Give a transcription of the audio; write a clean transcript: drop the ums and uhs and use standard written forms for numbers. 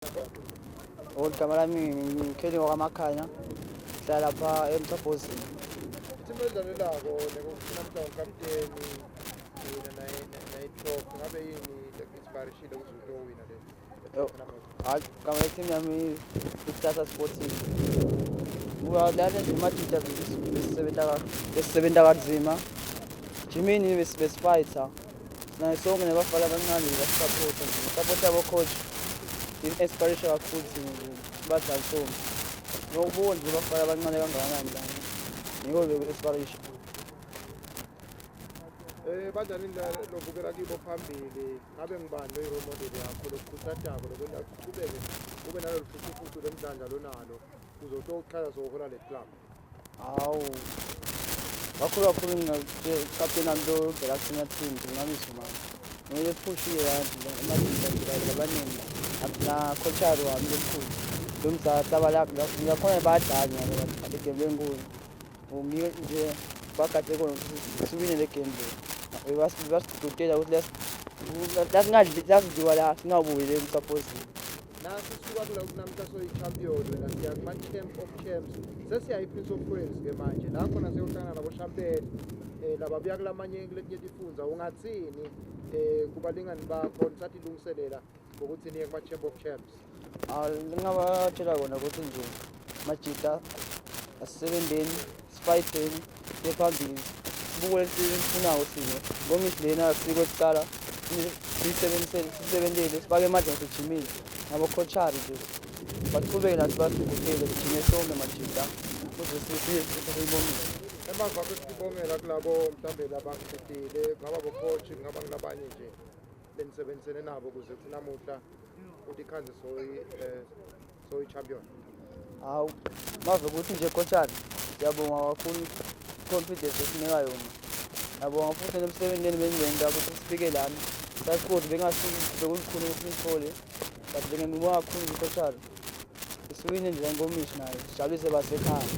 Igama lami ngikheli ngwakamakhanya, ngihlala lapha eMthombozini. Ithimu edlalelako nekufuna mhlawumbe kapteni wina nayi-trophy, ngabe yini le-inspirishile ukuthi utowina le? Yo. Hayi, igama le-team yami iKutasa Sporting. Kuba lana nje majita besisebenta kanzima. Jimini besifighter. Sinaye sonke nabafana abancane basisapota nje. Support yabo coach i-inspiration kakhulu thina nje badlali sonke. Nokubona nje abafana abancane kangakanani lana. Ngiko beku-inspiration. Badlali lovukela kibo phambili, ngabe ngibani loyi-role model yakho lokukhuthazako lokwenta kuqhubeke ube nalolu futhufuthu lemdlandla lonalo uze utoqala sohola le club? Hawu. Kakhulu kakhulu ngingakapteni wami lo vela senior team ngingamiso manje. Ngeke siphushile kanje amajita nje labaningi na coach wami lomkhulu. Lo mzatha ngiyakhona bayadlala nyalo le game lenkulu. Ngike nje bagade khona ukuthi siwine le game le. Basidudela ukuthi lasingadli lasidliwa la singabuyi le emsapozini. Nasi sisuka kulokhu namhla soyi-champion wena, siya kuma-champ of champs, sesiya i-Prince of Wales ke manje la khona siyohlangana nabo-champion lababuya kulamanye kuletinye tifundza. Ungathini kubalingani bakho nisatilungiselela ngokuthi niye kuma-champ of champs? Ngingabatshela kona ukuthi nje majita asisebenzeni, sifayitheni, siye phambili, sibuke lento esifunayo thina. Ngomishi lena siko sicala siyisebenzisele, sisebentele, sifake emandla sijimile nabo-coachari nje bachubeke nathi basigugele sijime sonke majita ukuze siyibongise. Emava kwesibongela kulabo mhlambe labakusitile, kungaba bo-coach, kungaba ngilabanye nje lenisebenzisene nabo ukuze kuthi namuhla uthi ikhanze soyi-champion. Hawu, mave ukuthi nje coachari siyabonga kakhulu confidence esinika yona. Ngiyabonga futhi nemsebenzini bengiwenza ukuthi sifike lana. Sasikodi bengasuki bekulukhuni ukuthi nisithole. But bengibonga kakhulu coachari. Siwine nje ngomishi nayo, sijabulise basekhaya.